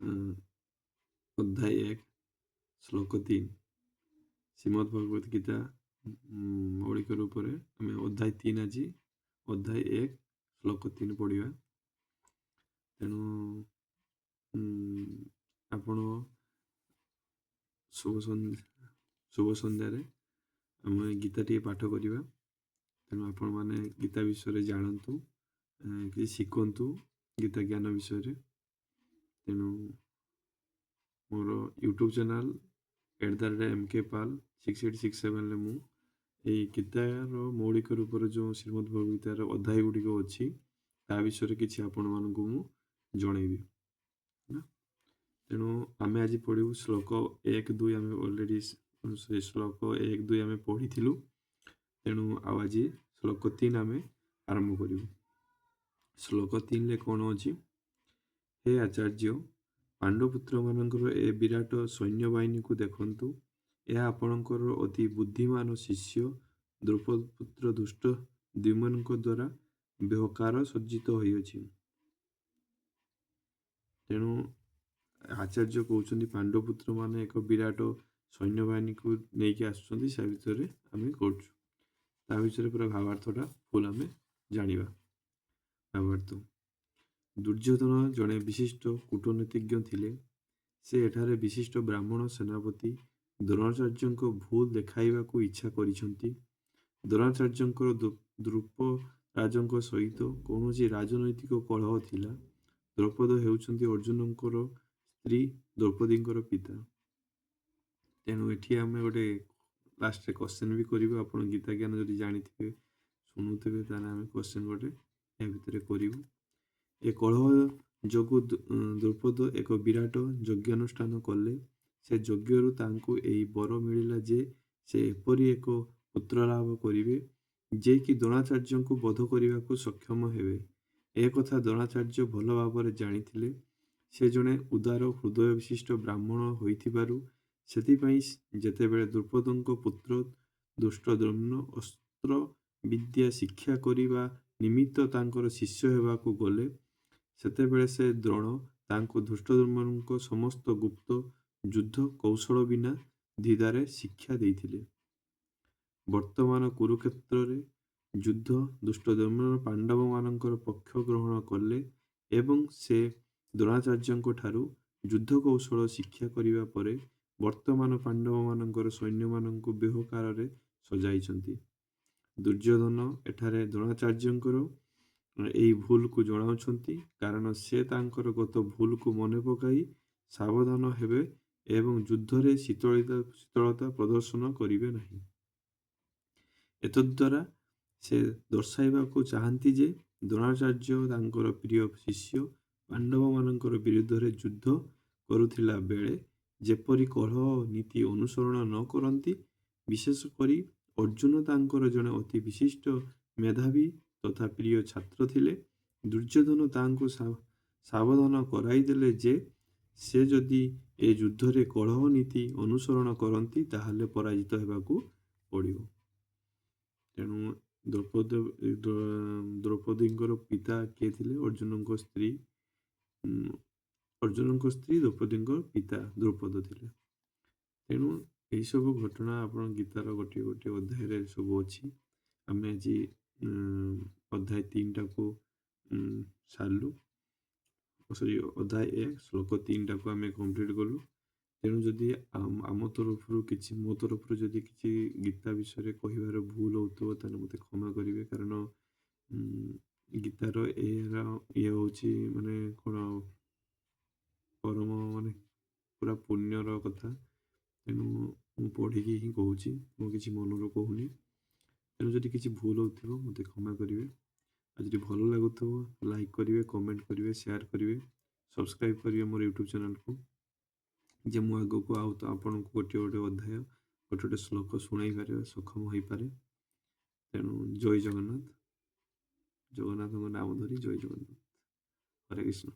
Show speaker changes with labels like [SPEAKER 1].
[SPEAKER 1] ଅଧ୍ୟାୟ 1, ଶ୍ଲୋକ 3। ଶ୍ରୀମଦ୍ ଭଗବତ ଗୀତା ମୌଳିକ ରୂପରେ ଆମେ ଅଧ୍ୟାୟ 3, ଆଜି ଅଧ୍ୟାୟ 1, ଶ୍ଲୋକ 3 ପଢ଼ିବା। ତେଣୁ ଆପଣ ଶୁଭ ସନ୍ଧ୍ୟା। ଶୁଭ ସନ୍ଧ୍ୟାରେ ଆମେ ଗୀତା ଟିକେ ପାଠ କରିବା। ତେଣୁ ଆପଣମାନେ ଗୀତା ବିଷୟରେ ଜାଣନ୍ତୁ, କିଛି ଶିଖନ୍ତୁ ଗୀତା ଜ୍ଞାନ ବିଷୟରେ। ତେଣୁ ମୋର ୟୁଟ୍ୟୁବ୍ ଚ୍ୟାନେଲ୍ @MKPal6867ରେ ମୁଁ ଏଇ ଗୀତାର ମୌଳିକ ରୂପରେ ଯେଉଁ ଶ୍ରୀମଦ୍ ଭଗବତ ଗୀତାର ଅଧ୍ୟାୟ ଗୁଡ଼ିକ ଅଛି, ତା ବିଷୟରେ କିଛି ଆପଣମାନଙ୍କୁ ମୁଁ ଜଣେଇବି, ହେଲା। ତେଣୁ ଆମେ ଆଜି ପଢ଼ିବୁ ଶ୍ଲୋକ 1, 2। ଆମେ ଅଲରେଡ଼ି ସେ ଶ୍ଲୋକ 1, 2 ଆମେ ପଢ଼ିଥିଲୁ। ତେଣୁ ଆଉ ଆଜି ଶ୍ଲୋକ 3 ଆମେ ଆରମ୍ଭ କରିବୁ। ଶ୍ଲୋକ 3ରେ କ'ଣ ଅଛି? ହେ ଆଚାର୍ଯ୍ୟ, ପାଣ୍ଡବପୁତ୍ରମାନଙ୍କର ଏ ବିରାଟ ସୈନ୍ୟବାହିନୀକୁ ଦେଖନ୍ତୁ। ଏହା ଆପଣଙ୍କର ଅତି ବୁଦ୍ଧିମାନ ଶିଷ୍ୟ ଦ୍ରୁପଦପୁତ୍ର ଧୃଷ୍ଟଦ୍ୟୁମ୍ନଙ୍କ ଦ୍ୱାରା ବ୍ୟୂହାକାର ସଜ୍ଜିତ ହୋଇଅଛି। ତେଣୁ ଆଚାର୍ଯ୍ୟ କହୁଛନ୍ତି, ପାଣ୍ଡବପୁତ୍ରମାନେ ଏକ ବିରାଟ ସୈନ୍ୟବାହିନୀକୁ ନେଇକି ଆସୁଛନ୍ତି। ସେ ଭିତରେ ଆମେ କରୁଛୁ, ତା ବିଷୟରେ ପୁରା ଭାବାର୍ଥଟା ଫୁଲ୍ ଆମେ ଜାଣିବା। ଭାବାର୍ଥ: ଦୁର୍ଯ୍ୟୋଧନ ଜଣେ ବିଶିଷ୍ଟ କୂଟନୀତିଜ୍ଞ ଥିଲେ। ସେ ଏଠାରେ ବିଶିଷ୍ଟ ବ୍ରାହ୍ମଣ ସେନାପତି ଦ୍ରୋଣାଚାର୍ଯ୍ୟଙ୍କ ଭୁଲ ଦେଖାଇବାକୁ ଇଚ୍ଛା କରିଛନ୍ତି। ଦ୍ରୋଣାଚାର୍ଯ୍ୟଙ୍କର ଦ୍ରୁପଦରାଜଙ୍କ ସହିତ କୌଣସି ରାଜନୈତିକ କଳହ ଥିଲା। ଦ୍ରୁପଦ ହେଉଛନ୍ତି ଅର୍ଜୁନଙ୍କର ସ୍ତ୍ରୀ ଦ୍ରୌପଦୀଙ୍କର ପିତା। ତେଣୁ ଏଠି ଆମେ ଗୋଟେ ଲାଷ୍ଟରେ କ୍ୱେଶ୍ଚନ୍ ବି କରିବୁ। ଆପଣ ଗୀତା ଜ୍ଞାନ ଯଦି ଜାଣିଥିବେ, ଶୁଣୁଥିବେ, ତାହେଲେ ଆମେ କ୍ୱେଶ୍ଚନ୍ ଗୋଟେ ଏହା ଭିତରେ କରିବୁ। ଏ କଳହ ଯୋଗୁଁ ଦ୍ରୁପଦ ଏକ ବିରାଟ ଯଜ୍ଞାନୁଷ୍ଠାନ କଲେ। ସେ ଯଜ୍ଞରୁ ତାଙ୍କୁ ଏହି ବର ମିଳିଲା ଯେ ସେ ଏପରି ଏକ ପୁତ୍ର ଲାଭ କରିବେ, ଯେ କି ଦ୍ରୋଣାଚାର୍ଯ୍ୟଙ୍କୁ ବଧ କରିବାକୁ ସକ୍ଷମ ହେବେ। ଏ କଥା ଦ୍ରୋଣାଚାର୍ଯ୍ୟ ଭଲ ଭାବରେ ଜାଣିଥିଲେ। ସେ ଜଣେ ଉଦାର ହୃଦୟ ବିଶିଷ୍ଟ ବ୍ରାହ୍ମଣ ହୋଇଥିବାରୁ ସେଥିପାଇଁ ଯେତେବେଳେ ଦ୍ରୁପଦଙ୍କ ପୁତ୍ର ଧୃଷ୍ଟଦ୍ୟୁମ୍ନ ଅସ୍ତ୍ର ବିଦ୍ୟା ଶିକ୍ଷା କରିବା ନିମିତ୍ତ ତାଙ୍କର ଶିଷ୍ୟ ହେବାକୁ ଗଲେ, ସେତେବେଳେ ସେ ଦ୍ରୋଣ ତାଙ୍କୁ ଧୃଷ୍ଟଦ୍ୟୁମ୍ନଙ୍କ ସମସ୍ତ ଗୁପ୍ତ ଯୁଦ୍ଧ କୌଶଳ ବିନା ଦ୍ୱିଧାରେ ଶିକ୍ଷା ଦେଇଥିଲେ। ବର୍ତ୍ତମାନ କୁରୁକ୍ଷେତ୍ରରେ ଯୁଦ୍ଧ ଧୃଷ୍ଟଦ୍ୟୁମ୍ନ ପାଣ୍ଡବମାନଙ୍କର ପକ୍ଷ ଗ୍ରହଣ କଲେ ଏବଂ ସେ ଦ୍ରୋଣାଚାର୍ଯ୍ୟଙ୍କ ଠାରୁ ଯୁଦ୍ଧ କୌଶଳ ଶିକ୍ଷା କରିବା ପରେ ବର୍ତ୍ତମାନ ପାଣ୍ଡବମାନଙ୍କର ସୈନ୍ୟମାନଙ୍କୁ ବ୍ୟୂହାକାରରେ ସଜାଇଛନ୍ତି। ଦୁର୍ଯ୍ୟୋଧନ ଏଠାରେ ଦ୍ରୋଣାଚାର୍ଯ୍ୟଙ୍କର ଏହି ଭୁଲକୁ ଜଣାଉଛନ୍ତି, କାରଣ ସେ ତାଙ୍କର ଗତ ଭୁଲକୁ ମନେ ପକାଇ ସାବଧାନ ହେବେ ଏବଂ ଯୁଦ୍ଧରେ ଶୀତଳତା ପ୍ରଦର୍ଶନ କରିବେ ନାହିଁ। ଏତଦ୍ୱାରା ସେ ଦର୍ଶାଇବାକୁ ଚାହାନ୍ତି ଯେ ଦ୍ରୋଣାଚାର୍ଯ୍ୟ ତାଙ୍କର ପ୍ରିୟ ଶିଷ୍ୟ ପାଣ୍ଡବମାନଙ୍କର ବିରୁଦ୍ଧରେ ଯୁଦ୍ଧ କରୁଥିଲା ବେଳେ ଯେପରି କଳହ ନୀତି ଅନୁସରଣ ନ କରନ୍ତି। ବିଶେଷ କରି ଅର୍ଜୁନ ତାଙ୍କର ଜଣେ ଅତି ବିଶିଷ୍ଟ ମେଧାବୀ ତଥା ପ୍ରିୟ ଛାତ୍ର ଥିଲେ। ଦୁର୍ଯ୍ୟୋଧନ ତାଙ୍କୁ ସାବଧାନ କରାଇଦେଲେ ଯେ ସେ ଯଦି ଏ ଯୁଦ୍ଧରେ କଳହ ନୀତି ଅନୁସରଣ କରନ୍ତି, ତାହେଲେ ପରାଜିତ ହେବାକୁ ପଡ଼ିବ। ତେଣୁ ଦ୍ରୌପଦୀଙ୍କର ପିତା କିଏ ଥିଲେ? ଅର୍ଜୁନଙ୍କ ସ୍ତ୍ରୀ ଦ୍ରୌପଦୀଙ୍କ ପିତା ଦ୍ରୁପଦ ଥିଲେ। ତେଣୁ ଏହିସବୁ ଘଟଣା ଆପଣ ଗୀତାର ଗୋଟିଏ ଗୋଟିଏ ଅଧ୍ୟାୟରେ ସବୁ ଅଛି। ଆମେ ଆଜି ଅଧ୍ୟାୟ 3ଟାକୁ ସାରିଲୁ, ସରି, ଅଧ୍ୟାୟ 1, ଶ୍ଲୋକ 3ଟାକୁ ଆମେ କମ୍ପ୍ଲିଟ୍ କଲୁ। ତେଣୁ ଯଦି ଆମ ତରଫରୁ କିଛି, ମୋ ତରଫରୁ ଯଦି କିଛି ଗୀତା ବିଷୟରେ କହିବାର ଭୁଲ ହେଉଥିବ, ତାହେଲେ ମୋତେ କ୍ଷମା କରିବେ। କାରଣ ଗୀତାର ଏହାର ଇଏ ହେଉଛି ମାନେ କ'ଣ ପରମ, ମାନେ ପୁରା ପୁଣ୍ୟର କଥା। ତେଣୁ ମୁଁ ପଢ଼ିକି ହିଁ କହୁଛି, ମୁଁ କିଛି ମନରୁ କହୁନି। ତେଣୁ ଯଦି କିଛି ଭୁଲ ହେଉଥିବ, ମୋତେ କ୍ଷମା କରିବେ। ଆଉ ଯଦି ଭଲ ଲାଗୁଥିବ, ଲାଇକ୍ କରିବେ, କମେଣ୍ଟ କରିବେ, ସେୟାର କରିବେ, ସବସ୍କ୍ରାଇବ୍ କରିବେ ମୋର ୟୁଟ୍ୟୁବ୍ ଚ୍ୟାନେଲ୍କୁ, ଯେ ମୁଁ ଆଗକୁ ଆଉ ତ ଆପଣଙ୍କୁ ଗୋଟିଏ ଗୋଟିଏ ଅଧ୍ୟାୟ, ଗୋଟେ ଗୋଟେ ଶ୍ଲୋକ ଶୁଣାଇ ପାରିବା ସକ୍ଷମ ହୋଇପାରେ। ତେଣୁ ଜୟ ଜଗନ୍ନାଥ। ଜଗନ୍ନାଥଙ୍କ ନାମ ଧରି ଜୟ ଜଗନ୍ନାଥ। ହରେ କୃଷ୍ଣ।